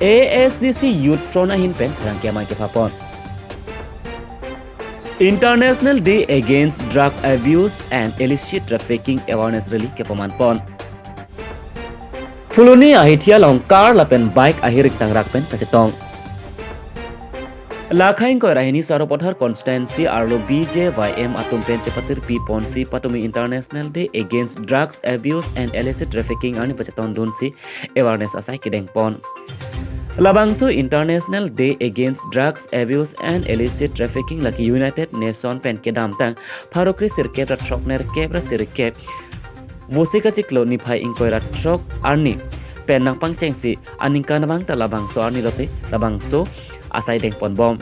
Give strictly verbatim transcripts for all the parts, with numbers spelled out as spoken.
A S D C Youth Front ahin pen pherangke amei kepapon. International Day Against Drug Abuse and Illicit Trafficking Awareness Rally kepamanpon. Phuloni ahithi along car lapen bike ahirik tangrak pen kachetong. Lakha ingkoi ra hini Sarupathar constituency arlo B J Y M atum pen chepatirpi ponsi patumi International Day Against Drugs Abuse and Illicit Trafficking arni pachetongdunsi awareness asai kedengpon. Labangso International Day Against Drugs Abuse and Illicit Trafficking lake United Nation pen kedamtang pharo kre sirkep ra throknerkep ra sirkep Vosik achiklo niphai ingkoi ra throk arni pen nangpangchengsi aningkan abang ta labangso arni lote labangso asai dengponbom.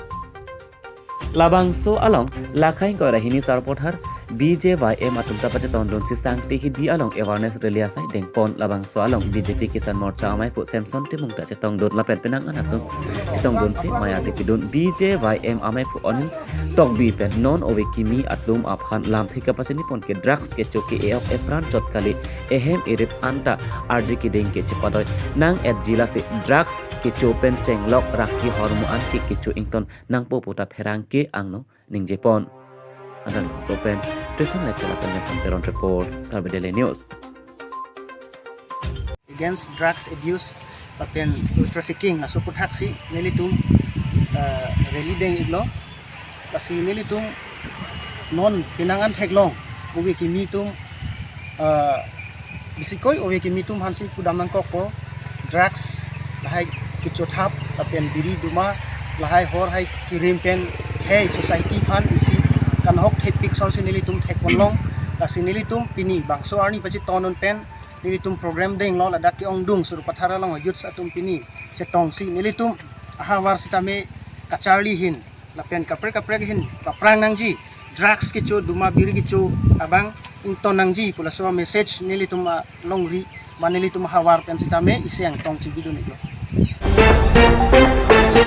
Labangso along lakha ingkoi ra hini Sarupathar B J Y M atum ta pachetongdunsi Sangti Hidi along awareness rally asai dengpon. Labangso along B J P Kisan Morcha amei pu Samson Timung ta chetongdun lapen penang an atum chetongdunsi maya tikidun. B J Y M amei pu Anil Tokbi pen non ove kimi atum aphan lamthe kapachinipon ke drugs kecho ke-e-ok epran chot kali, ehem erip anta arje keding ke chepadoi nang-etji, lasi drugs kecho pen chenglok raki hormu an ke kecho ington nangpo pu ta pherangke angno ningjepon. Anang so pen Tristan Lekela pen Teron report, Karbi Daily News. Against drugs abuse lapen trafficking laso aputhaksi nelitum, eh, rally deng-iklo. Lasi nelitum non penang an theklong ove kimi atum, eh, bisikoi ove kimi atum aphansi pudam nangkokpo, drugs lahai kechothap lapen biri duma lahai hor hai kirim pen khei society aphan isi kanhok thepik asonsi nelitum thekponlong. Lasi nelitum pini bangso arni pachetongdun pen nelitum program denglo, ladak ke-ongdung Sarupathar along youths atum pini chetongsi nelitum ahavar sitame kacharli ahin lapen kaprek kaprek ahin paprang nangji, drugs kecho duma biri kecho abang ington nangji pu laso message nelitum alongri ma nelitum ahavar pen sitame isi angtong chibidun-iklo.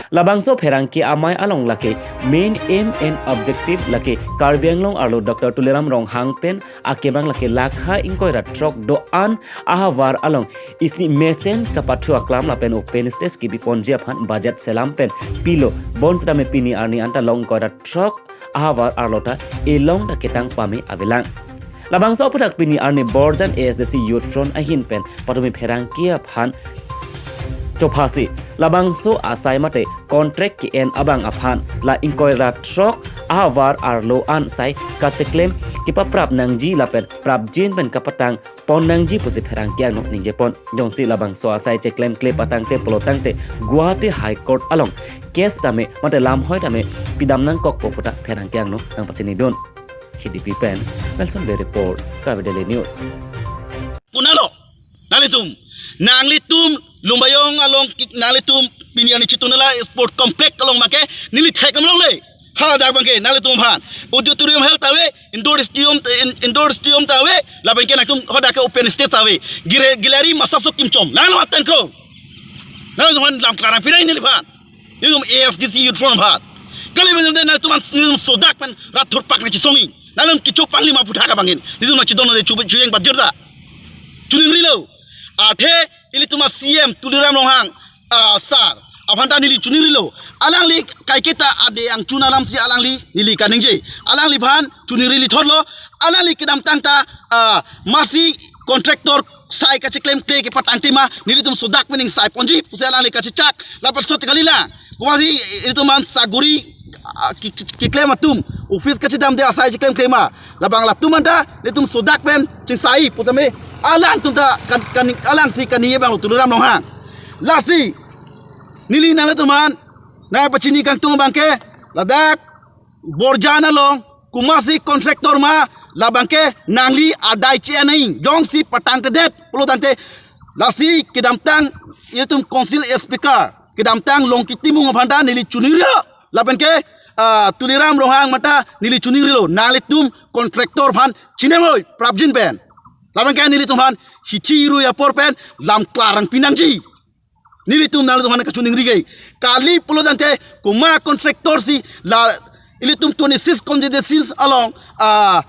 Labangso pherangke amei along lake main aim and objective lake Karbi Anglong arlo Doctor Tuliram Ronghang pen akemang lake lakha ingkoi ra throk do-an ahavar along isi mesen kapathu aklam lapen open stage kebiponji aphan budget selam pen pilo, bonsitame pini arni anta long ingkoi ra throk ahavar arlo ta elong ta ketang pame avelang. Labangso aphuthak pini arni Borjan A S D C Youth Front ahin pen patumi pherangke aphan chophasi labangso asai mate contract ke-en abang aphan la ingkoi ra throk ahavar arlo an sai kacheklem kepaprap nangji lapen prapjin pen kapatang pon nangji pusi pherangke angno ningjepon. Jongsi labangso asai cheklemkle patangte pulotangte Guwahati High Court along case tame mate lamhoi tame pidam nangkokpo pu ta pherangke angno nangpachinidun. K D P pen Nelson Bey report, Karbi Daily News. Punalo, nanglitum, nanglitum Lumbajong along ki-, nanglitum pini arni Chitunala Sport Complex along abangke neli thek-am longle. Hadak abangke nanglitum aphan auditorium hall ta ave, indoor stadium, in-, indoor stadium ta ave, labangke nangtum hadak ke open stage ta ave. Gire-, gallery masap sok kimchom. Nanglo ateng kro. Nangtum aphan lam klarang pinang neliphan. Nelitum A S D C Youth Front aphan. Kali abang nanglitum aphan nelitum sodak pen rat thurpak nangchisongji. Nangtum kecho pangli ma aphuthak abangin. Nelitum nangchidon nang chu-, chuyeng bajirta. Choningrilo. Athe ilitum a-C M Tuliram Ronghang, ah, sir aphan ta neli choningrilo. Alangli kaiketa ade angchun alamsi alangli neli kaningje. Alangliphan choningri lithotlo. Alangli kedamtang ta, ah, masi contractor sai kacheklemkle kepatangte ma nelitum sodak pen ning sai ponji pusi alangli kachechak. Lapen sot kalilang. Komatsi ilitum aphan saguri, ah, ki-, ki-, keklem atum, office kachedamde asai cheklemkle ma. Labang latum anta nelitum sodak pen chingsai putame alangtum ta kan, kan, alangsi kaningje abang Tuliram Ronghang. Lasi neli nanglitum aphan nangpachini kangtung abangke ladak Borjan along komatsi contractor ma labangke nangli adai che-en nang jongsi patangtedet pulotangte lasi kedamtang ilitum council speaker kedamtang Longki Timung aphan ta neli choningrilo. Lapenke, ah, Tuliram Ronghang mata neli choningrilo. Nanglitum contractor aphan chinemoi prapjin pen. Lapenke nelitum aphan hichi iru apor pen lam klarang pinangji. Nelitum nanglitum aphan kachoningri ke. Kali pulotangte komat contractor si la ilitum twenty-six constituencies along, ah,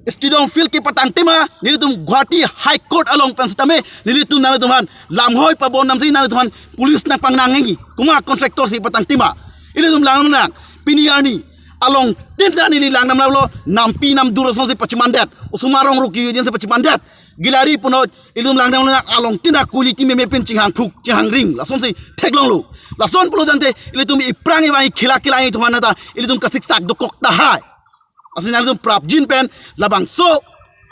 Stadium field kepatang tema, nelitum Guwahati High Court along pen sitame, nelitum nanglitum aphan lamhoi pabon namsi nanglitum aphan police nangpang nangji, komat contractor si patang tema. Ilitum lang nang, pini arni, along tinta neli lang namlo, nampi namdur asonsi pachimandet, osomar rong ruki yudin si pachimandet. Gilari punoi, ilitum lang nang along tinta kuli ti meme pen chinghang phruk, chinghang ring, lasonsi theklonglo. Lason pulo tangte, ilitum iphrang ivang khela khela ilitum aphan ta, ilitum kasiksak dokok tahai. Lasi nanglitum prapjin pen labangso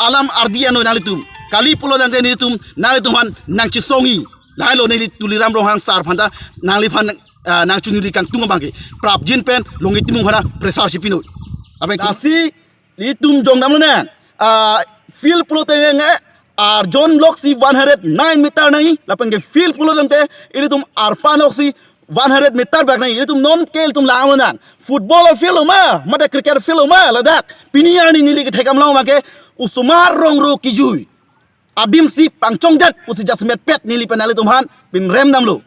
alam ardi ano nanglitum. Kali pulo tangte nelitum nanglitum aphan nangchesongji. Lahelo neli Tuliram Ronghang sir aphan ta nangliphan, ah, nangchuniri kangtung abangke. Prapjin pen Longi Timung aphan pressure si pinoi. Abang lasi nelitum jong damlo nang. Ah, field pulo tangte nge arjon lok si one hundred nine meter nangji. Lapen ke field pulo tangte ilitum arpan lok si one hundred meter bak nangji. Ilitum non ke ilitum lang nang. Football field ma, mate cricket field ma, ladak. Pini arni neli kethekdamlo abangke osomar rong ro kejui adim si pangchongdet pusi jasemet pet neli pen nanglitum aphan pinrem damlo.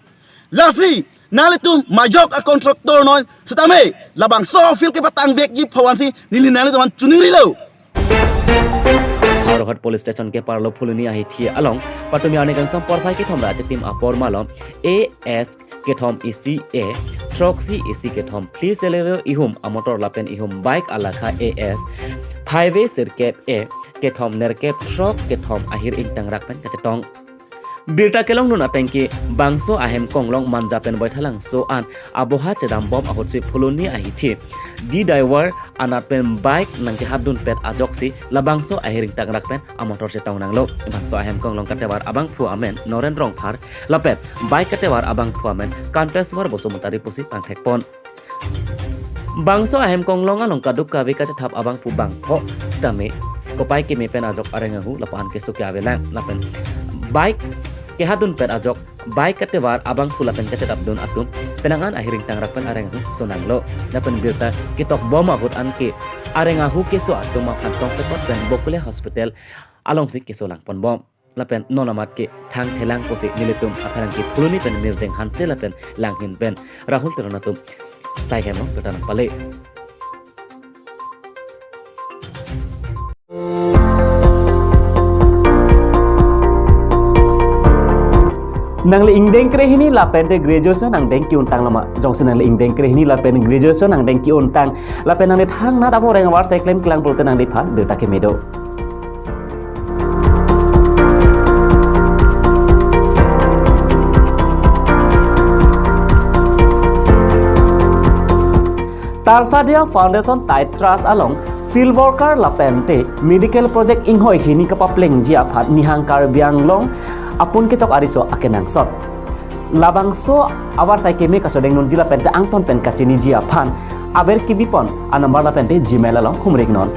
Lasi, nanglitum majok a contractor noi sitame, labangso field kepatang vekji aphansi neli nanglitum aphan chunirilo. Howraghat Police Station keparlo Phuloni ahithi along, patumi arni kangsam porphai kethom ra achetim apor malom, A S kethom isi A, throksi isi kethom phli selero ihum amotor lapen ihum bike alakha A S, highway sirkep A, kethom nerkep throk kethom ahir ingtangrak pen kachetong. Birta kelongdun atengke bangso ahem konglong Manja pen Baithalangso an aboha chedam bom ahutsi Phuloni ahithi D Diver anat pen bike nangkehadun pet ajoksi labangso ahir ingtangrak pen amotor chetong nanglo. Bangso ahem konglong katevar abangphu amen Noren Rongphar lapen bike katevar abangphu amen Kanteswar Basumatary pusi pangthekpon. Bangso ahem konglong along kaduk kave kachethap abangphu bangpho sitame kopai keme pen ajok areng ahu lapu-an keso ke-avelang lapen bike kehadun pet ajok bike katevar abangphu lapen kachetapdun atum penang an ahir ingtangrak pen areng ahu sonanglo. Lapen birta ketok bom ahut anke areng ahu keso atum aphan tongsekot pen Bokolia Hospital alongsi keso langpon bom. Lapen non amat ke thangthelang pusi nelitum apherangke Phuloni pen Mirjeng Hanse lapen Langhin pen Rahul Teron atum sai hem along birta nangpale. Nangli ingdeng krehini lapen te graduation angdeng ki-untang lama. Jongsi nangli ingdeng krehini lapen graduation angdeng ki-untang lapen nangli thangnat abo reng avar seklem klang pulote nangliphan birta keme do. Tarsadia Foundation Tide Trust along field worker lapen te medical project inghoi hini kapaplengji aphan Nihang Karbi Anglong apun kechok ariso akenangsot. Labangso avarsai keme kachodeng nunji lapen te angton pen kachiniji aphan aber kebipon a-number lapen te Gmail along humrik non.